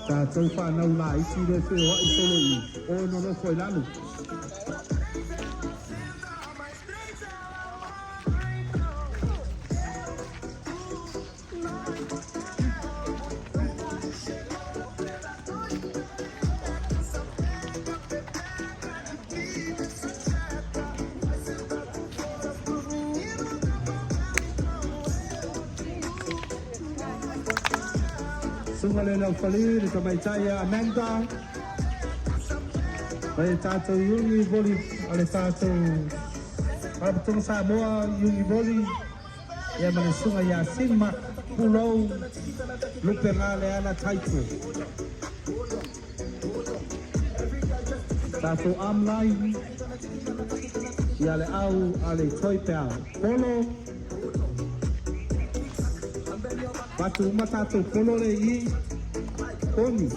Tatou fanau laiti lea e feoai solo i o e nonofo i lalo. Susuga le Laufali, le tamaitai ia Amanda, mai le tatou Uni Voli, a le tatou Faalapotopotoga Samoa Uni Voli, ia ma le susuga ia Sim Mark Pulou Lupega Leala Taito. Tatou Amline, ia le au a le Toipeau. Polo, Avatu uma tatou polo lea i i. Poni.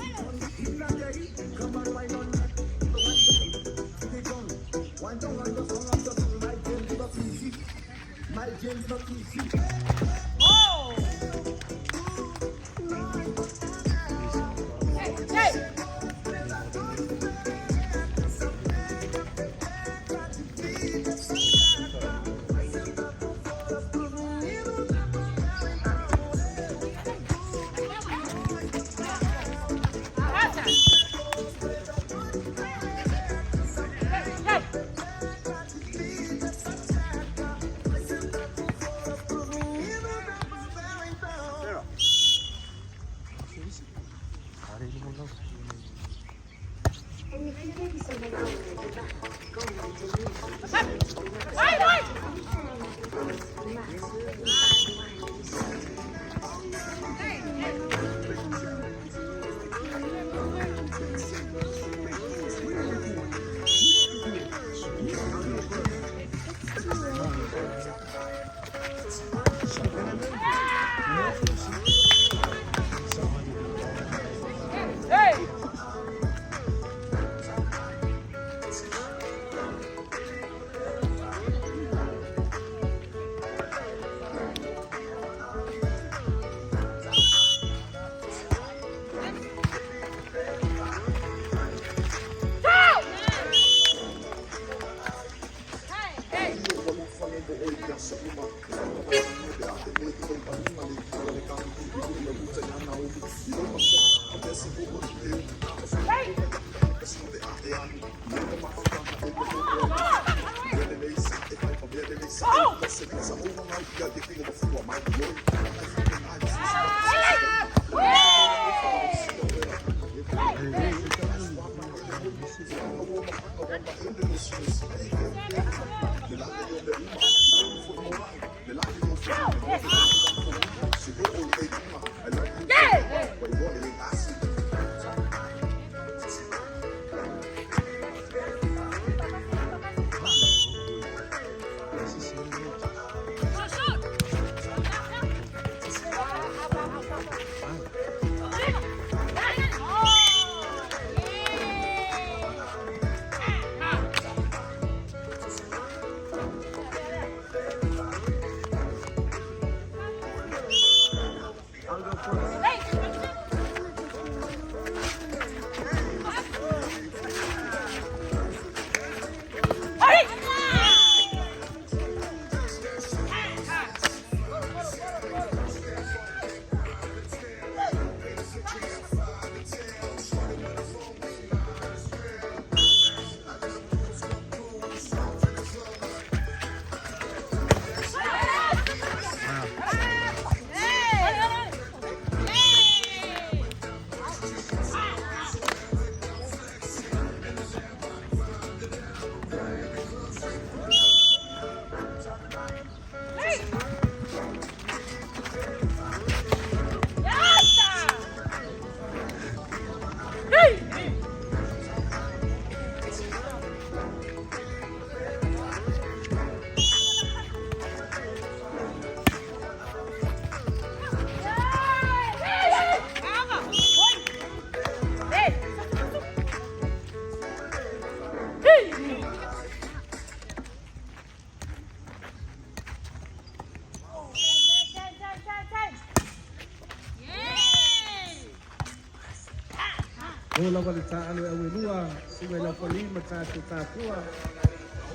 lava le taalo e auelua, susuga i Laufali ma tatou tapua.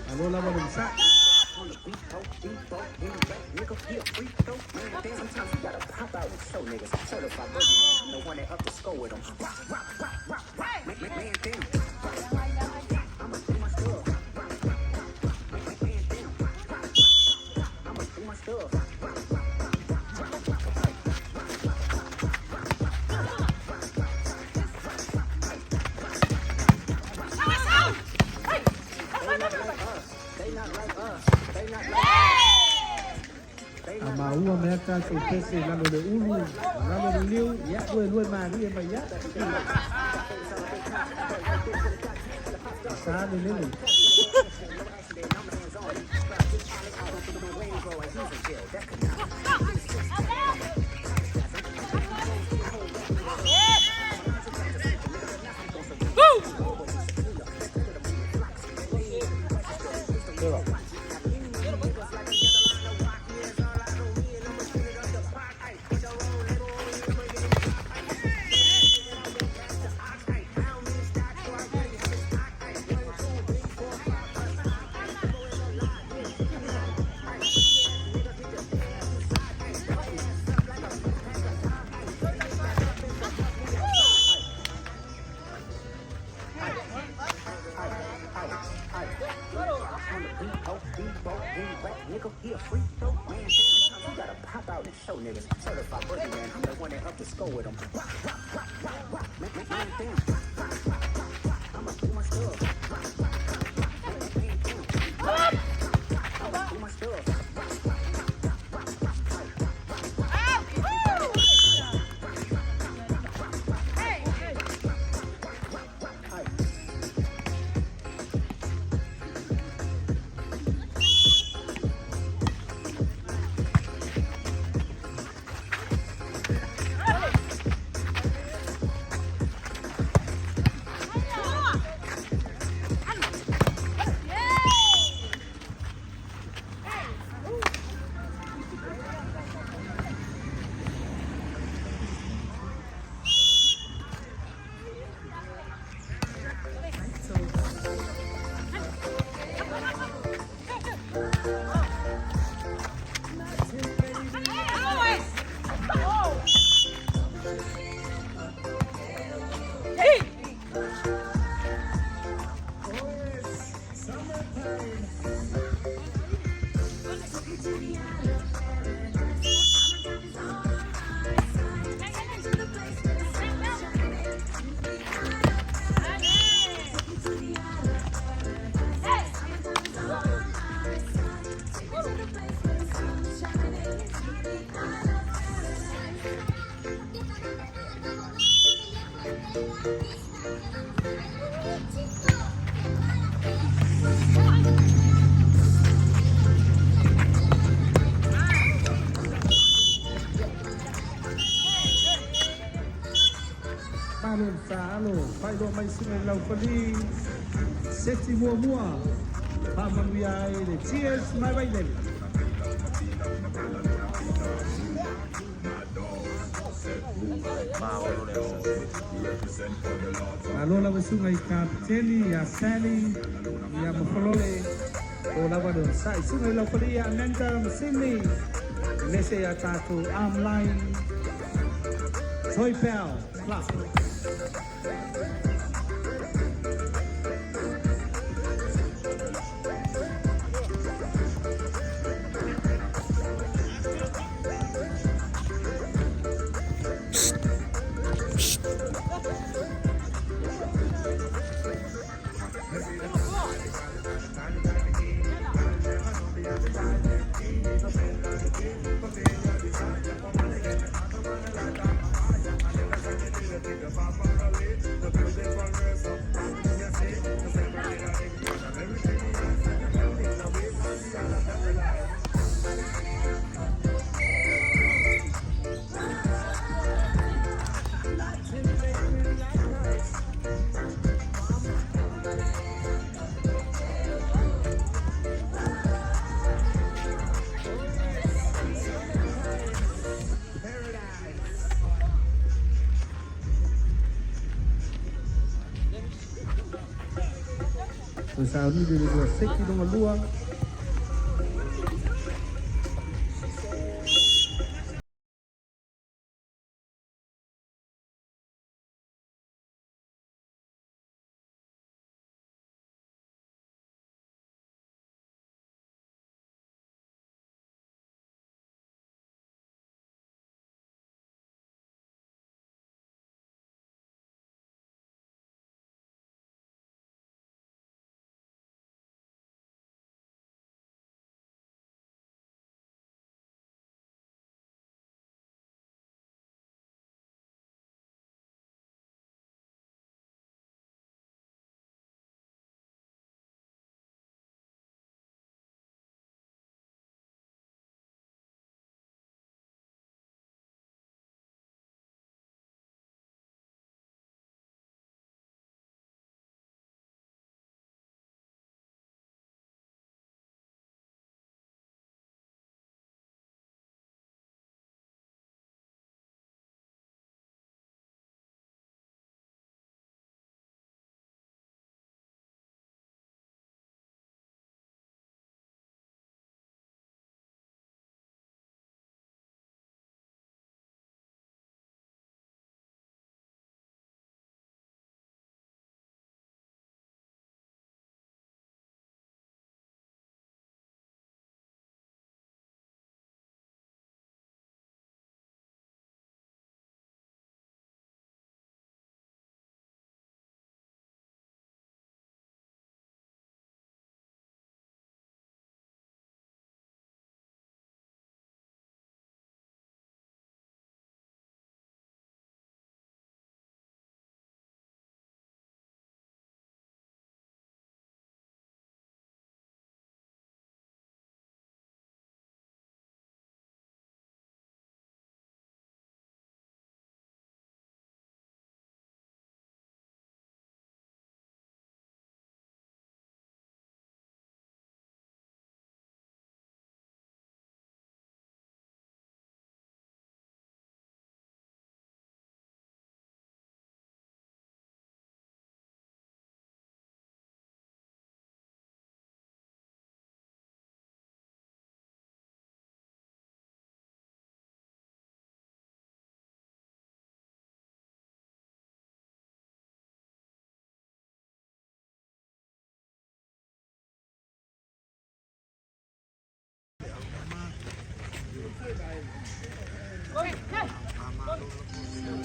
Malo lava le onosai. On the beat, ho, beat, bo, any rap nigga, he a free throw, man, damn. Sometimes you gotta pop out and show niggas. Certified boogeyman, I'm the one that up the score with 'em. Rock, rock, rock, rock, rock, man, man, man, damn. I'ma do my stuff. Rock, rock, rock, rock, man, man, damn. Rock, rock, rock, rock, I'ma do my stuff. Rock, rock, rock, rock, rock, rock, rock, They not like us. They not like us. They not like They A not like maua mea tatou pese i lalo le ulu, lalo le liu, ia ua e lua e malie mai ia. Sa le lele. On the beat, ho, beat, bo, any rap nigga, he a free throw, man, damn. Sometimes you gotta pop out and show niggas. Certified boogeyman, I'm the one that up the score with 'em. Rock, rock, rock, rock, rock, man, man, man, damn. Rock, rock, rock, rock, rock, I'ma do my stuff. Rock, rock, rock, rock, man, man, damn. Rock, rock, rock, I'ma do my stuff. Rock, rock, rock, rock, rock, rock, Malo le taalo, faailoa mai susuga i Laufali, seti muamua, faamanuia ai le GS mai Vailele. Malo lava susuga i kapiteni ia Sally, ia Mafolole, o lava le onosai. Susuga i Laufali ia Amanda ma Sydney, aemaise ia tatou Armline, Toy Bell Club. O sauni le lua seki lunga lua.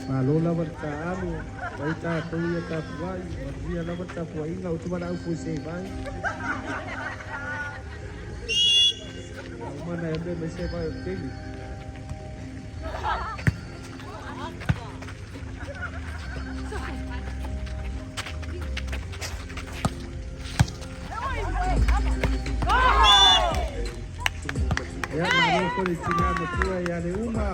Malo lava le taalo, mai tatou ia tapuai, manuia lava le tapuaiga, ou te valaau foi se vai. Uma na eme mai se vai o tele. Ia malo foi le tina matua ia le uma.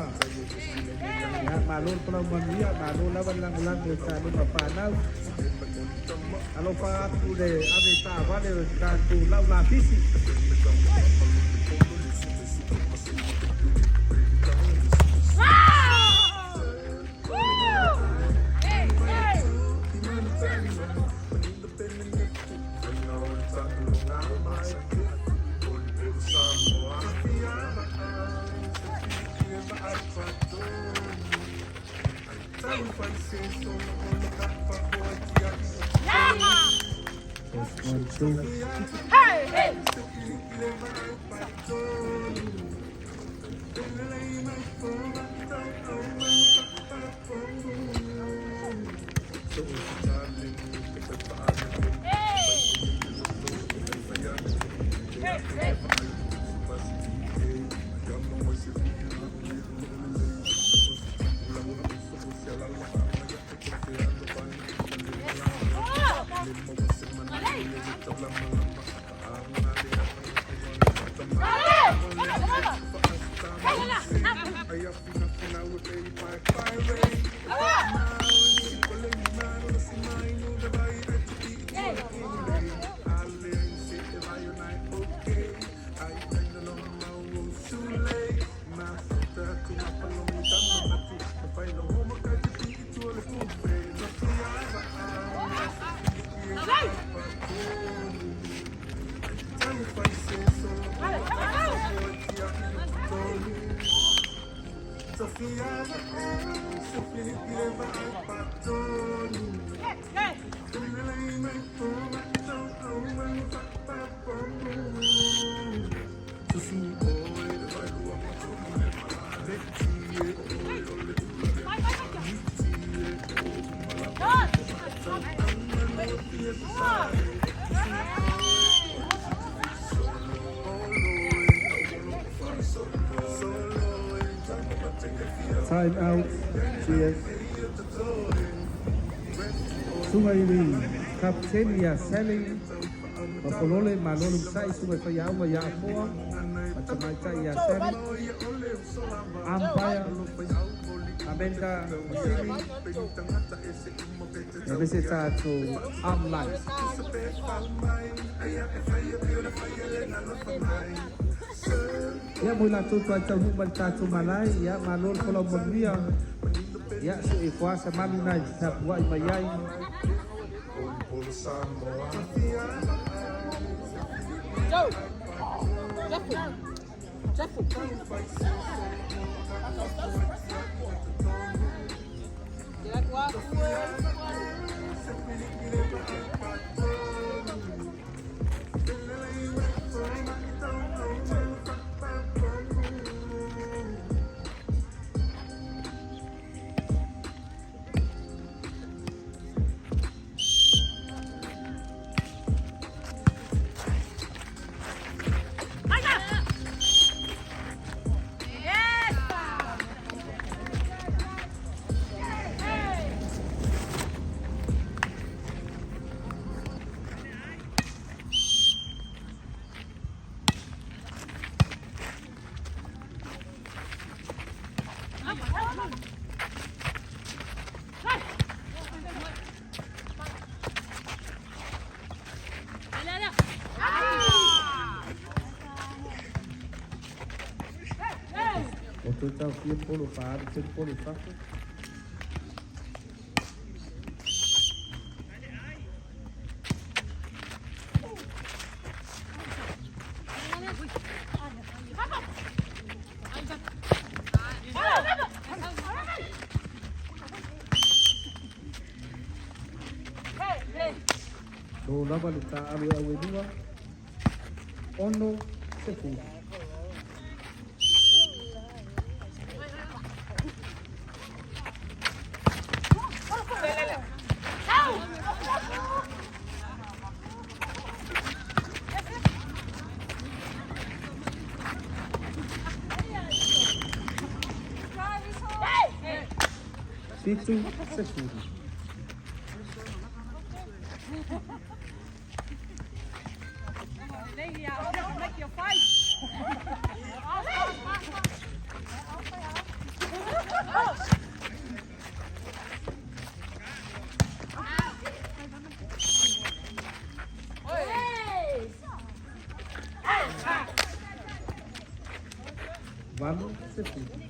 Ia malo le palau manuia, malo lava le lagolago i taaloga fanau. Alofa atu le ave taavale o le tatou lau lapisi. One, two. Time out. GS. Suga i le kapiteni ia Sally Mapolole Malolo Masai, suga i faiaoga ia Afoa ma tamaitai ia Sally. Umpire Amanda Masili, e mese tatou online. Ia mo i latou toai taunuu mai le tatou malae, ia malo le folau manuia. Ia so e fuasa malu nai tapuai mai ai. Go! Jeffrey! Jeffrey! O toe taofia polo faaalu tele polo i fafo. Lo lava le taalu e auelua, 60. 70. 80. 11, 8. 12, 8.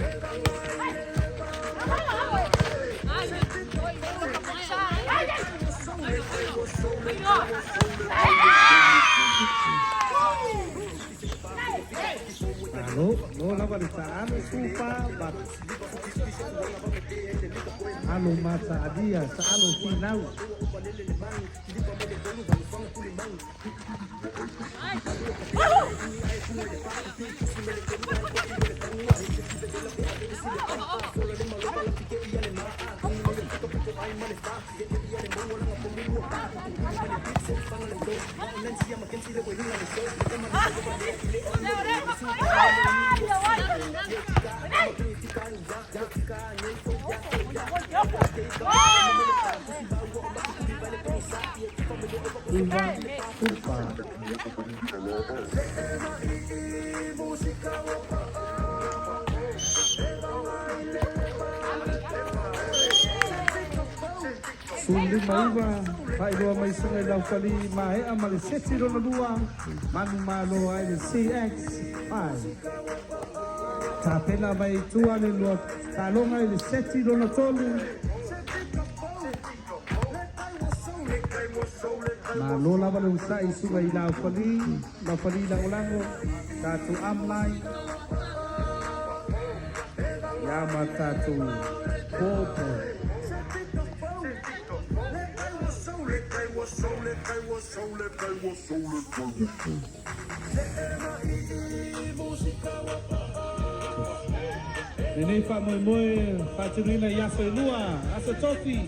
13, 8. Lo, lo lava le taalo sufa ma alo mataalia taalo finau. Iva sufa. 19, faailoa mai suga i laufali maea ma le seti lona lua, manumalo ai le CX5. Tapena mai i tua le lua taaloga i le seti lona tolu. Malo lava le usa'i suga i laufali, laufali lagolago, tatou upline, ia ma tatou popo. Lenei faamoemoe faatinoina i aso e lua, aso tofi,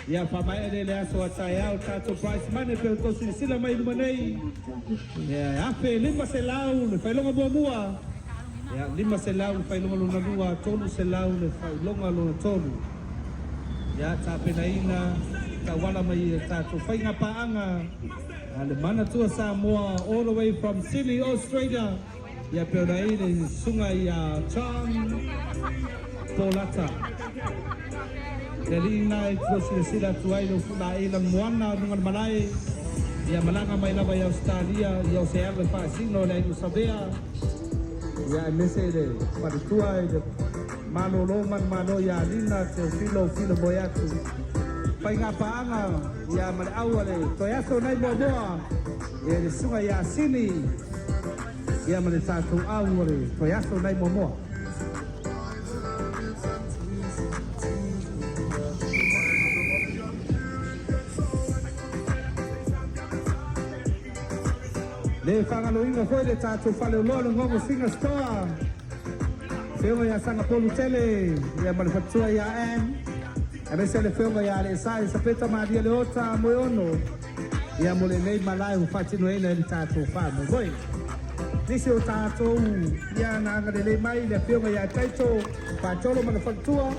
ia faamaea lea i le aso a taeao tatou prize money pei ona outou silasila mai i luma nei, ia e 1500 le failoga muamua, ia 500 le failoga lona lua, 300 le failoga lona tolu. Ia tapenaina tauala mai i tatou faiga paaga a le Manatua Samoa all the way from Sydney, Australia. Ia pei ona i ai le susuga ia John Polata. Le alii lena e tino silasila atu ai le ufulaei lanumoana o luga o le malae, ia malaga mai lava i Ausetalia, ia o se alu e faasino i le aiga o Savea, ia aemaise i le faletua i le malolo manumalo ia Lina Teofilo Filo Moeatu. Faiga paaga ia ma le au a le toe aso nai muamua, ia le susuga ia Sini, ia ma le tatou au o le toe aso nai muamua. Le faagaloina foi le tatou faleoloa le Gogo Singer Store. Feoga ia Sagapolu Tele, ia ma le faletua ia Ann, aemaise le feoga ia Alesa Elisapeta Maria Leota Moeono, ia mo lenei malae ua faatinoina ai le tatou faamoemoe. Nisi o tatou ia na agalelei mai le afioga ia Taito Faatolo ma le faletua,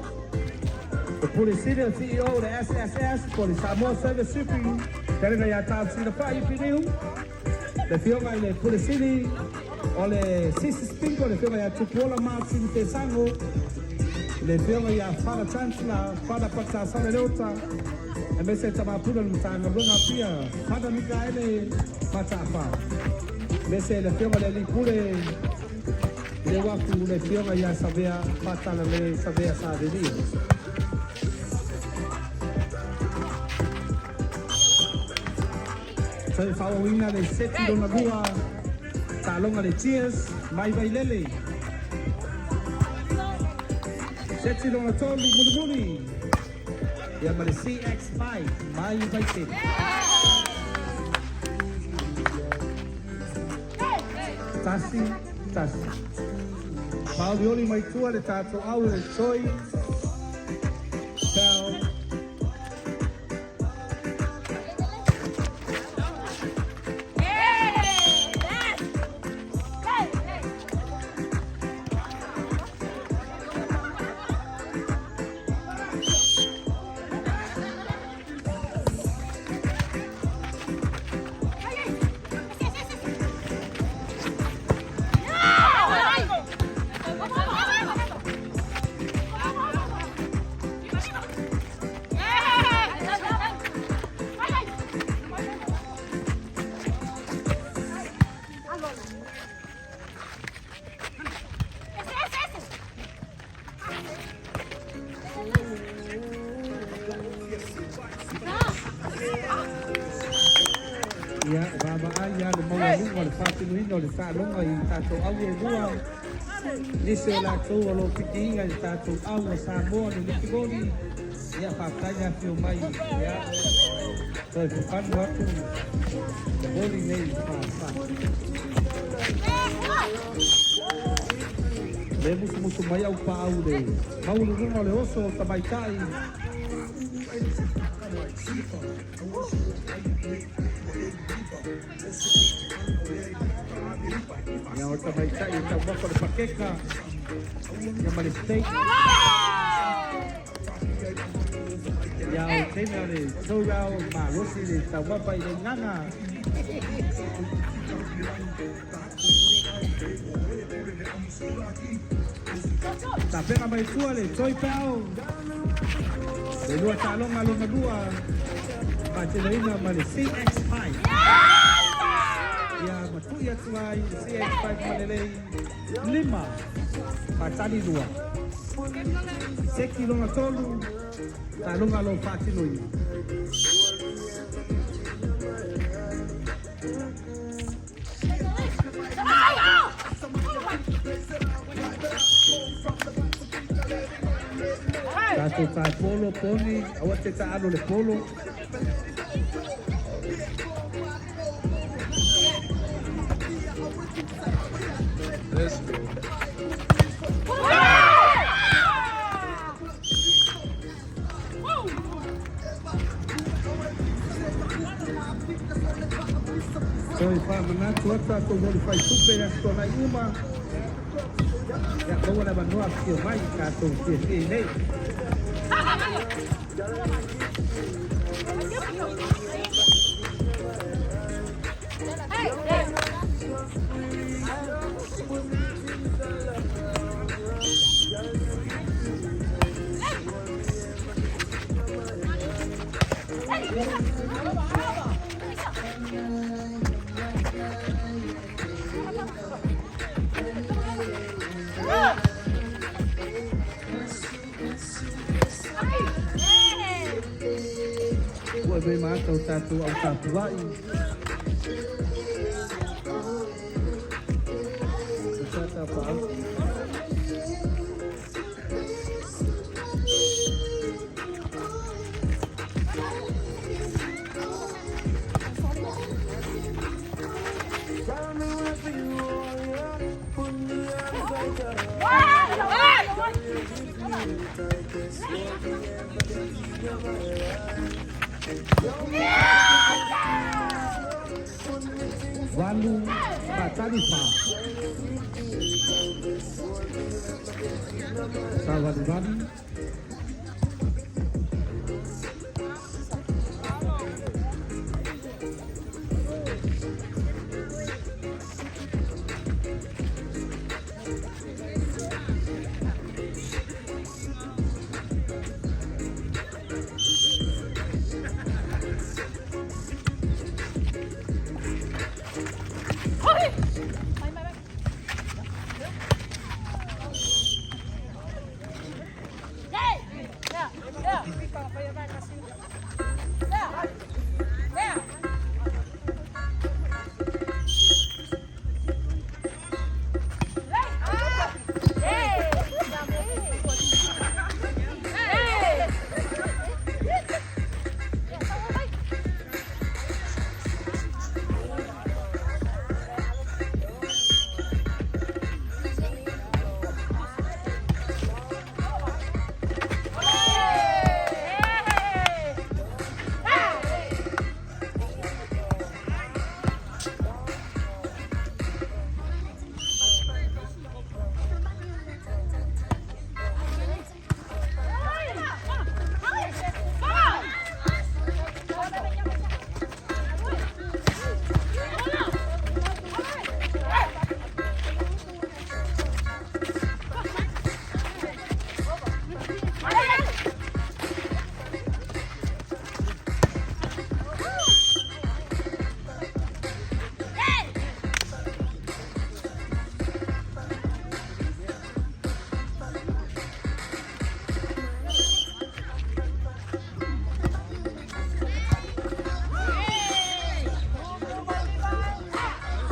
le Pule Sili o CEO o le SSS po o le Samoa Service Shipping, fealega ia Tau Silafai Piliu, le afioga i le Pule Sili o le Sis Spingo, le afioga ia Tupuola Martin Tesango, le afioga ia Father Chancellor, Father Patasala Leota, aemaise le Tamapula o le Matagaluega Apia, Father Mikaele Mataafa, aemaise le afioga i le Alii Pule i le uafu, le afioga ia Savea Fatalale Savea Savelia. Toe faaauauina le seti lona lua, taaloga le Cheers mai Vailele. Seti lona tolu mulimuli, ia ma le CX5 mai Vaitele. Tasi, tasi. Faaolioli mai tua le tatou au le Joy Bell. Ia, vaavaai lava le maualuga o le faatinoina o le taaloga i tatou au e lua. Nisi o latou o lo o pikiina i le tatou auga Samoa le netiboli. Ia faafetai le afifio mai. Ia toe fafanu atu le voli nei i Falefa. Le musumusu mai au paau le maualuluga o le oso o tamaitai. Ia o tamaitai e taumafa le pakeka ia ma le steak. Ia o teine o le taurau malosi le taumafa i le gaga. Tapena mai tua le toi pao. Le lua taaloga lona lua faatinoina ma le CX5. Ia matui atu ai le CX5 ma lelei 5 faatali 2. Seki lona tolu taaloga lo faatinoina. Tatou ta polo poni, aua te taalo le polo. Let's go. Toe faamanatu atu tatou voli faitupe i aso tuanai uma. Ia maua le avanoa afifio mai tatou fiafia i nei. Ua e maata o tatou au tapuai. O tata paau. 8 faatali 4. Savalivali.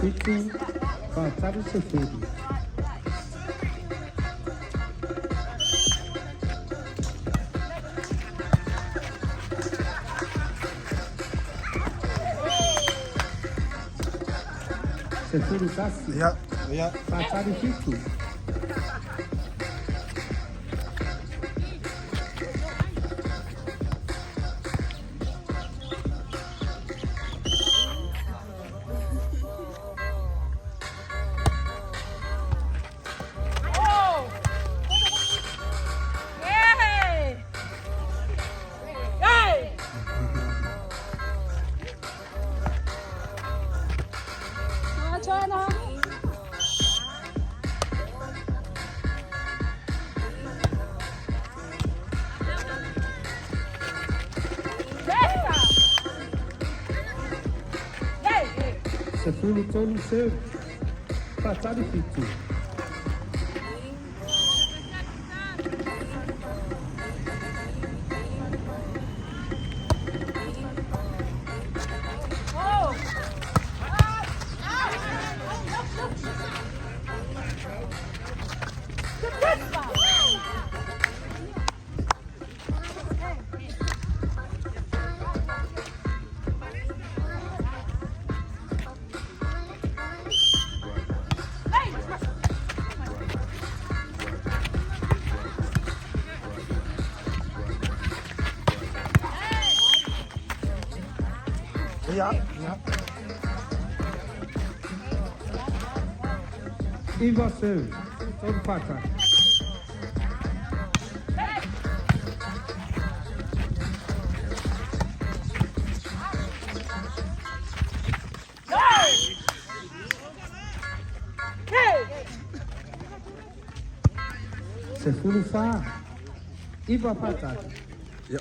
7 faatali 10. 11. Ia, ia. Fatani 7. Oh! Yay! Yay! China. Yay! 13 serve. Fatani 7. Oh! Ia, ia. 9 serve. 3 Fatani. Hey! 14. 9 Fatani. Ia.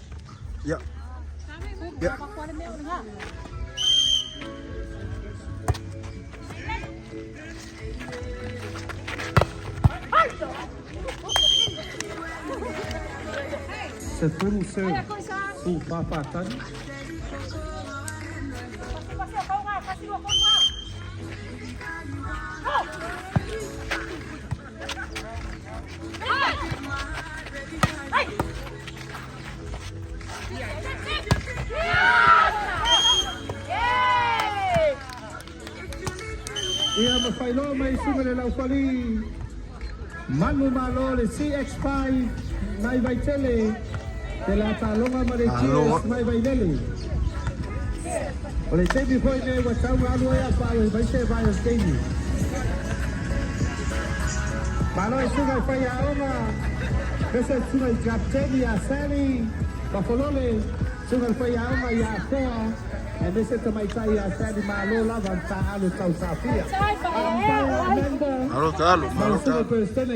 Ia. Ia. 10 serve. 4 Fatani. Ia mawhailoa mai suga le laufali. Manu malo le CX5 mai Vaitele. Te la tālonga ma le Aloha. GS mai Vailele. O le taimi foi nei ua tau alu ai a whai mai se vai o taimi. Malo e suga i whai aoga. Pese suga i kapteni a Sally. Bafolole. Suga i whai aoga i a Koa. E mese te maitai a Sally malo lava ta alu tau safia. Sai, Member. Malo talo, malo Malo suga talo. Presidente.